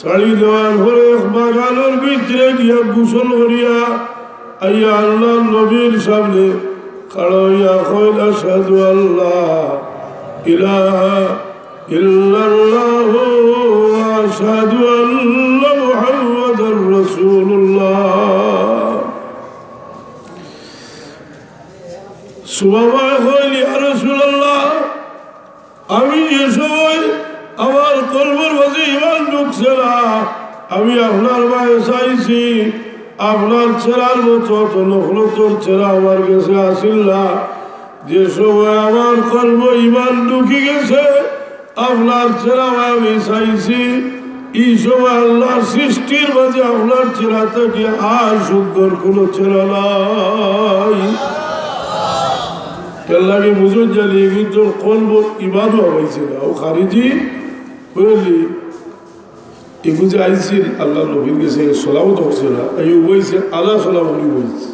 ছাড়ি দেওয়ার পরে এক বাগানর ভিতরে গিয়া গোসল করিয়া আইয়া আল্লাহর নবীর সামনে খাড়া অইয়া কইল, "আশহাদু আল্লা ইলাহা ইল্লাল্লাহু ওয়া আশহাদু আন্না মুহাম্মাদার রাসূলুল্লাহ।" সুমামায় কইল, "ইয়া রাসূলুল্লাহ, আমি যে সময় আমার কলবর মাঝে ঈমান ঢুকছে না, আমি আপনার বায় চাইছি, আপনার চেহারার মতো অত নফরতর চেহারা আমার গেছে আছিল না। যে সময় আমার কলবো ঈমান ঢুকি গেছে, আপনার চেহারা বায় আমি চাইছি, ই সময় আল্লাহর সৃষ্টির মাঝে আপনার চেহারা থাকি আর সুন্দর কোনো চেহারা নাই।" এরলাগি বুঝইন জানি, এগুন তো কলবো ঈমানও হামাইছে না, অউ খারিজি, বুঝলি? এগুন যে আইছিল আল্লাহর নবীর গেছে, সালামত অইছে না, এই উবাইছে, আলা সালাম করি উবাইছে।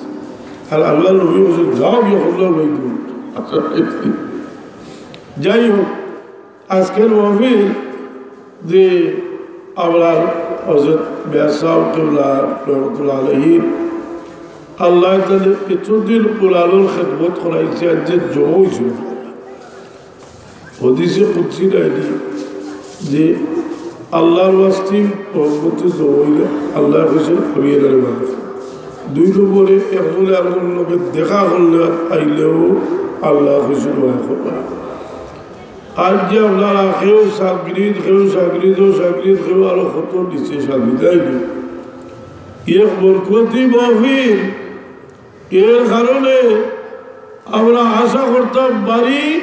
আর আল্লাহর নবী বলছে, "যাও গিয়া কল্লা উবাই দিও।" যাই হোক, আজকের মাহফিল যে আমরার হযরত মিয়া সাহেব কিবলা রহমতুল্লাহ আলাইহির আল্লাহ তাআলা এতদিন কোরআনর খেদমত করাইছে, আইজ যে জমা অইছে। হাদিসে কুদসি নায়নি যে আল্লাহর ওয়াস্তে মহব্বতে জমা অইলে আল্লায় কইছইন, "আমি এরারে মাফ।" দুই নম্বরে একজনে আরকজনর লগে দেখা করলে আইলেও আল্লায় কইছইন, "মাফ করবা।" আইজ যে আপনারা কেউ শাগরিদ, কেউ শাগরিদর শাগরিদ, কেউ আরো কত নিচে শাগরিদ, তাই না? এক বরকতি মাহফিল, এর কারণে আমরা আশা করতাম পারি,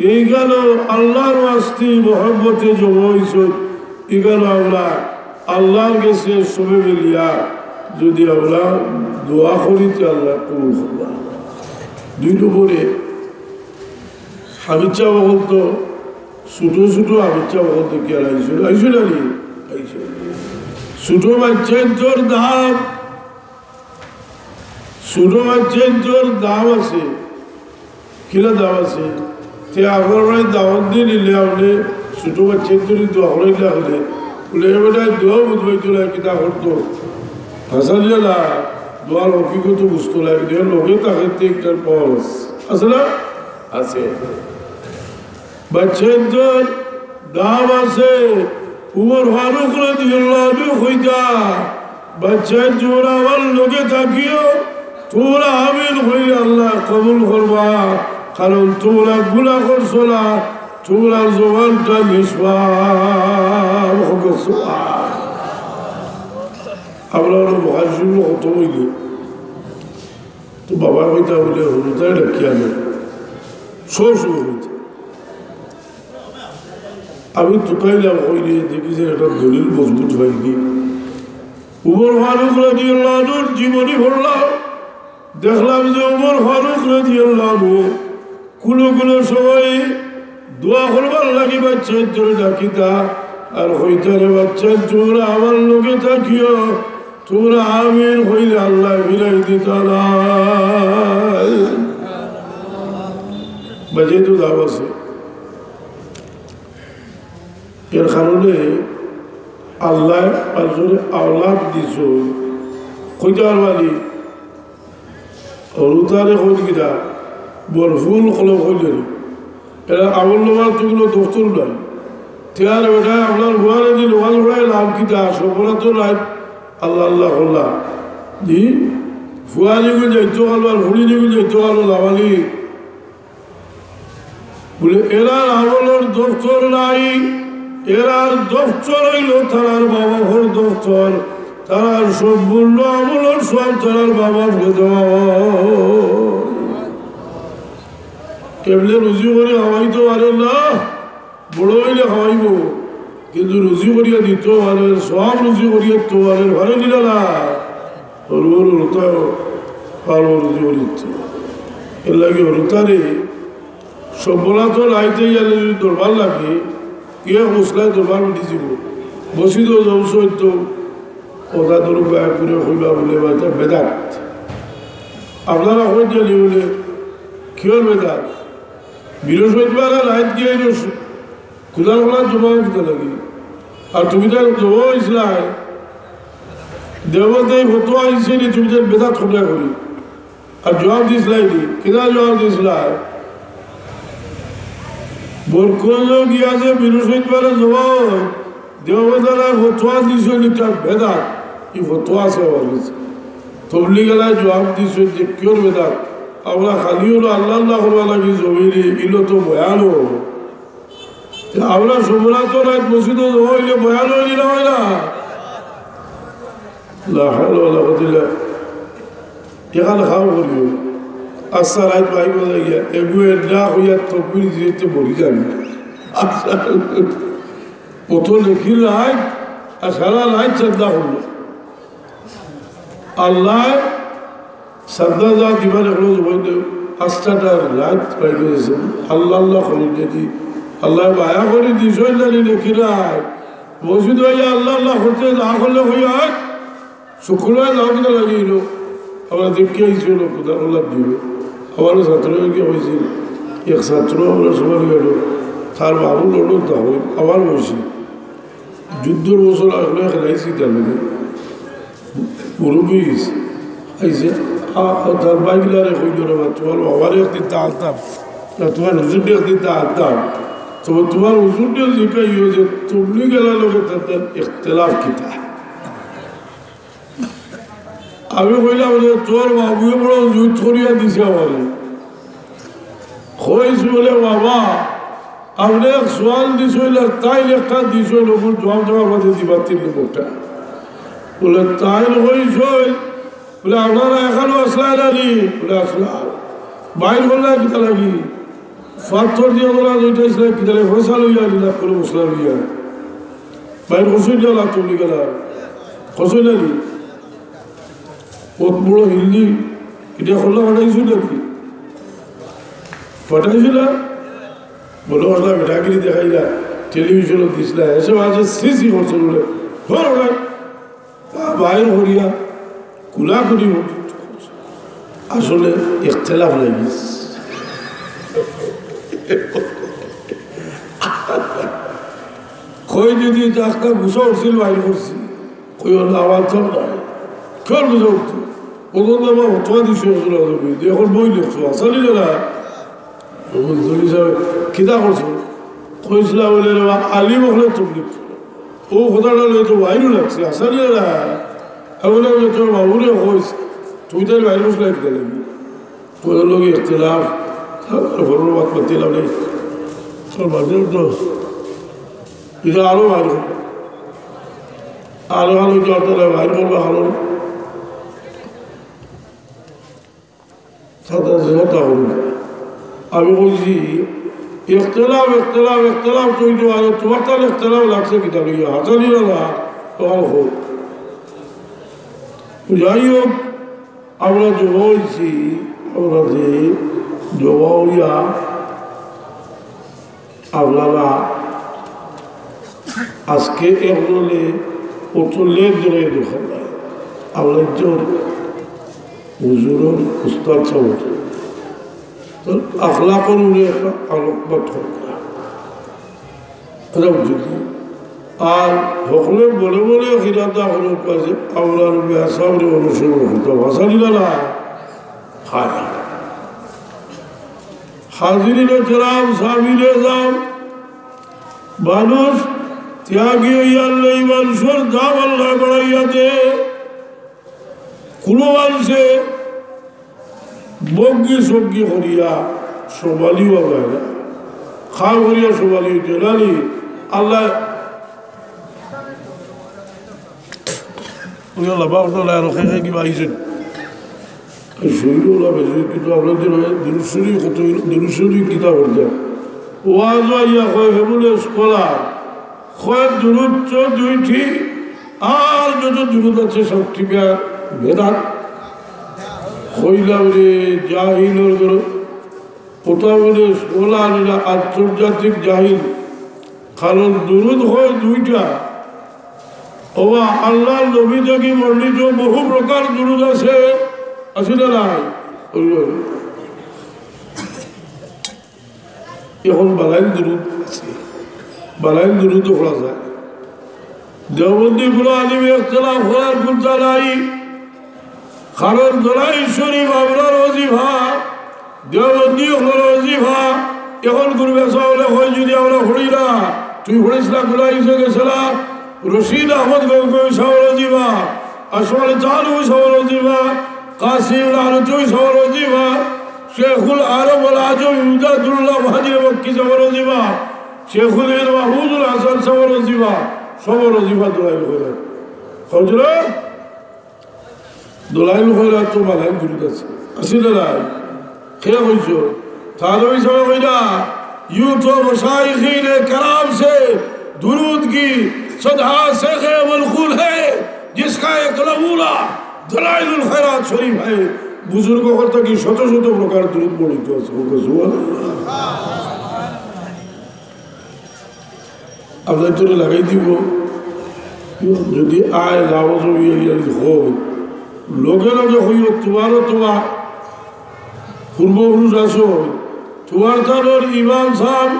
ইখানো আল্লাহর ওয়াস্তে মহব্বতে জমা অইছইন, ইখানো আমরা আল্লাহর গেছে সবে মিলিয়া যদি আমরা দোয়া করি, তে আল্লায় কবুল করবা। দুই নম্বরে, হাফিজ সাব অকল তো ছোট ছোট, হাফিজ সাব অকল তো কিয়ার আইছইন, আইছইন না নি? আইছইন। ছোট বাইচ্চাইন্তর দাম, ছোট বাইচ্চাইন্তর দাম আছে, কিলা দাম আছে? তে আপনারারে দাওয়াত দি নিলে আপনে ছোট বাইচ্চাইন্তরে দোয়া করাইলা অইলে, বলে, "এ বেটায় দোয়া বুঝবায় তো না, কিতা করতো?" হাছা দিয়া না, দোয়ার হকিকত বুঝতো না, এর লগে থাকে তে একটার পাওয়ার আছে। আছে না? আছে। বাইচ্চাইন্তর দাম আছে। উমর ফারুক রাদিয়াল্লাহু আনহু কইতা, "বাইচ্চাইন, তুমরা আমার লগে থাকিও, তুমরা আমিন কইলে আল্লায় কবুল করবা, কারণ তুমরা গুনা করছো না, তুমরার জবানটা নিষ্পাপ।" আমরা অনো মহাজুল খতম অইলে তো বাবা কইতা বলে, "হুরুতায় ডাকিয়া আনো।" সব শুরু অইতো। আমি তুকাইলাম, কইলে দেখি যে একটা দলিল মজবুত অয়নি। উমর ফারুক রাদিয়াল্লাহু আনহুর জীবনী পড়লাম, দেখলাম যে উমর ফারুক রাদিয়াল্লাহু আনহু কুনু কুনু সময় দোয়া করবার লাগি বাচ্চাইন্তরে ডাকিতা, আর কইতা, "রে বাচ্চাইন, তুমরা আমার লগে থাকিও, তুমরা আমিন কইলে আল্লায় ফিরাই দিতা না।" বাজে তো দাম আছে। এর কারণে আল্লায় একজনরে আওলাদ দিছইন। কইতা পারবানি, হুরুতারে কইন কিতা, বরফুল কলম কইলে নি। এরা আমলনামাত তো কুনু দপ্তর নাই। তে আর বেটায় আপনার ফুয়ারে দি নমাজ পড়াইলা, লাভ কিতা? সবরাত রাইত আল্লাহ আল্লাহ করলা। জি, ফুয়ারে গু যাইতো কালো আর ফুড়িরে গু যাইতো কালো, লাভ আনি। বলে, এরার আমলর দপ্তর নাই, এরার দপ্তর অইলো তারার মা-বাফর দপ্তর, তারার সম্পূর্ণ আমলর সওয়াব তারার মা-বাফরে দেওয়া অয়। এমনে রুজি করি খাওয়াইতো পারে না, বড় অইলে খাওয়াইবো, কিন্তু রুজি করিয়া দিতো পারে, সওয়াব রুজি করিয়া দিতো পারে, পারে দিলা না। হুরু হুরু হুরুতায় পারবো রুজি করি দিতো। এর লাগি হুরুতারে সবরাত রাইতে গেলে যদি দরবার লাগে, কে হোসলায় দরবার উঠি দিব। মসজিদও যাও সত্য, ওটা ধরো গায়ে পুরে কইবা বলে বা এটা বেদাত। আপনারা কই জানি বলে, কিয়র বেদাত? বৃহস্পতিবারে রাইত গিয়া এলো কুদাল করার জবাব দিতে লাগি। আর তুমি তার জবাব ইসলায়, দেবতে এই ফতোয়া আইছে নি, তুমি তার বেদাত খোঁজা করি। আর জবাব দিসলাই নি, কিনা জবাব দিসলাই? বরকত গিয়া যে বৃহস্পতিবারে জবাব, দেবতারা ফতোয়া দিছে নি, তার বেদাত। এই ফতোয়া আছে আমার কাছে। তবলিগ আলায় জবাব দিছে যে কিয়র বেদাত? আমরা খালি হলো আল্লাহ আল্লাহ করবা লাগি জমিনে, ইলো তো বয়ানও। আমরা সবরাত রাইত মসজিদও যাওয়া অইলে বয়ান অইলে না অয় না? লা হাওলা ওয়ালা কুওয়াতা ইল্লা বিল্লাহ। এখান খাও করিও। আচ্ছা, রাইত ভাই বোঝা গিয়া। এগু এড্ডা হইয়া তকবির দিতে মরি যাবি। আচ্ছা। অত লেখি রাইত, আর সারা রাইত চান্দা হইল। আল্লাহ সাদা যা দিবার এখনো জবাই দেও, আস্তাটা রাত পাই গেছে। আল্লাহ আল্লাহ করি যদি আল্লাহ মায়া করি দিছই জানি নাকি রাত। মসজিদ হইয়া আল্লাহ আল্লাহ করতে না করলে হই হয়, শুক্রবার যাও কিনা লাগিল। আমরা দেখতে আইছি হলো কোথা আল্লাহ দিবে। আমারও ছাত্র গিয়ে হয়েছিল, এক ছাত্র আমরা সবাই গেল, তার বাবু লড়ল তখন আবার বসি। যুদ্ধর বছর আসলে খেলাইছি তার মধ্যে। মুরব্বী আইছে, আ-, আ-, তার বাইকলারে কইল, "রে বা, তোমার বাবারে একদিন তা আনতাম, না, তোমার হুজুররে একদিন তা আনতাম।" তো তোমার হুজুররে জিকাইও যে, "তুমি গেলা লোকে তাদের ইখতিলাফ কিতা?" আমি কইলাম যে, "তোর বাবুয়ে বড় জুত করিয়া দিছে আমারে।" কইস বলে, "বাবা, আপনি এক সওয়াল দিছইল, আর তাইন একটা দিছইল, ওগুলো জবাব দেওয়ার মধ্যে দিবা তিন নম্বরটা।" বলে, "তাইন কইছইল?" বলে, "আপনারা এখানো আসলা না নি?" বলে, "আসলা।" বাইর করলা কিতা লাগি? পাথর দিয়া বলা দুইটা ইসলাম কিতা লাগি? পয়সা লইয়া আনি না, কোনো মশলা লইয়া। বাইর করছইন না, লাভ তুমি গেলা। করছইন না নি? কত বড় হিন্দি, এটা করলা ফাটাইছইন নাকি? ফাটাইছইন না? বলে, "ওটা বেটাগিরি দেখাইলা, টেলিভিশনে দিসলা, এসব আছে, সি সি করছে," বলে, "ধর ওটা।" তা বাইর করিয়া কুলাকুলি আসলে ইখতিলাফ লাগিস। কই যদি একটা গুছা উঠছিল বাইর করছি, কই ওর আওয়াজ তো নাই। কেউ গুছা উঠতো? ওদের তো আমার হতোয়া দিছে, ওদের হবে। এখন বই লেখছো, আসলে না। ওগুলো তুমি যাবে, কিতা করছো? কইছিলা বলে, "রে বা, আলিম হলে তবলিগ করো।" ও কথাটা লইয়া তো বাইরও লাগছে, আসলে না। এখন আমি তোর বাবুরে কইস, তুই তার বাইরে বসলে কিতা লাগবে? তোর লগে ইখতিলাফ, তারপরে ফরমাত মাতিলাম নেই। তোর বাদে তো, এটা আরো বাইর করবো। আরো আলো কি অর্থ বাইর করবো, কারণ সাদা জোতা করুন। আমি কইছি, "ইখতিলাফ, ইখতিলাফ, ইখতিলাফ, তুই তো আরো তোমার তাহলে ইখতিলাফ লাগছে কিতা লইয়া? হাজারি না, তোমার হোক।" যাই হোক, আমরা জমা অইছি, আমরা যে জমা অইয়া আপনারা আজকে এক দলে অত লেট ধরে দোকান নাই। আমরা একজন হুজুরর উস্তাদ সাহেব, তো আখলাকর উপরে একটা আলোকপাত করবা। কথা বুঝছেন নি? আর হকলে বলে বলে খিরাদা হলো কাজে আমরার মেসাবরে অনুসরণ করতে ভাষা দিল না। হায়। হাজিরিনে কেরাম, সামিনে যাও, মানুষ ত্যাগী অইয়ার লাগি মানুষর দাম আল্লায় বাড়াইয়া দে। কুনো মানুষে বগ্গি সগ্গি করিয়া সমালি অওয়া যায় না। খাম করিয়া সমালি অইতে নানি আল্লায়। উনি আল্লাহ বাবা আল্লাহ আর খেয়ে কিবা আইছেন। এই শহীদ ওলা বেজে কিন্তু আপনাদের দুরুদ শরীফ কত হইল? দুরুদ শরীফ কিতাব অর্জন। ওয়াজ আইয়া কয়, হে বলে স্কলার, কয় দুরুদ তো দুইটি, আর যত দুরুদ আছে সবটি বে-, বেদাত। কইলাম রে, জাহিলর গরু, কথা বলে স্কলার এরা আন্তর্জাতিক জাহিল। কারণ দুরুদ হয় দুইটা। ওবা আল্লাহর নবী থাকি বর্ণিত বহু প্রকার দুরুদ আছে, আছে না নাই? ওই, ওই। এখন বালাইল দুরুদ আছে, বালাইল দুরুদ পড়া যায়। দেওবন্দি কোনো আলিমে ইখতিলাফ করার কুন্তা নাই, কারণ দলাইল শরীফ আমরার ওজিফা, দেওবন্দি অকলর ওজিফা। এখন কুনু মেসাবরে কয় যদি আমরা পড়ি না, তুই পড়িস না, গুলাই সে গেছে না, রশিদ আহমদ গঙ্গোই সাবর ওজিফা, আসমানে তালুই সাবর ওজিফা, কাসিম লালুতুই সাবর ওজিফা, শেখুল আরব ওয়াল আজম ইমদাদুল্লাহ মুহাজির মক্কি সাবর ওজিফা, শেখুল হিন্দ মাহমুদুল হাসান সাবর ওজিফা, সাবর ওজিফা দলাইল খয়রাত। কইছলা? দলাইল খয়রাত তো বালাইল দুরুদ আছে। আছে না নাই? কে কইছো? থানভী সাবে কইরা, "یوں تو مشائخین کرام سے درود کی صدا شیخ منقول ہے، جس کا ایک نمونہ دلائل الخیرات شریف ہے۔" বুজুর্গ অকল থাকি শত শত প্রকার দুরুদ বর্ণিত আছে। সুবহানাল্লাহ। আপনার তোরে লাগাই দিব। যদি আয় লাওয়াজ হইয়া গিয়া যদি হয়, লগে লগে হইও, তোমারও তোমার পূর্বপুরুষ আছো, তোমার তানোর ইমাম সাহেব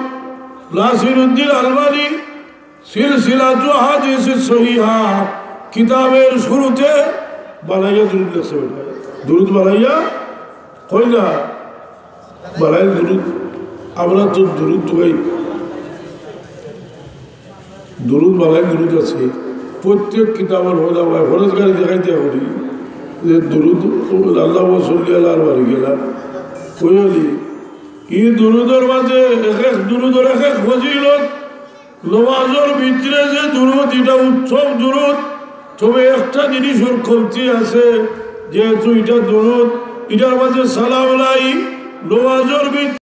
নাসিরউদ্দিন আলবানী সিলসিলাতু আহাদিস সহিহা কিতাবের শুরুতে বানাইয়া দুরুদ লেখছে বেটা। দুরুদ বানাইয়া কইলা, বালাইল দুরুদ, আমরা তো দুরুদ তো গাই। দুরুদ বালাইল দুরুদ আছে। প্রত্যেক কিতাবর মধ্যে আমরা ফরজ গাড়ি দেখাইতে করি যে দুরুদ, আল্লাহুম্মা সাল্লি আলা আর বাড়ি গেলা। কই হলি? ই দুরুদর মাঝে এক এক দুরুদর এক এক ফজিলত। নমাজর ভিতরে যে দুরুদ, ইটা উত্তম দুরুদ, তবে একটা জিনিসর কমতি আছে, যেহেতু ইটা দুরুদ, ইটার মাঝে সালাম নাই। নমাজর ভিতরে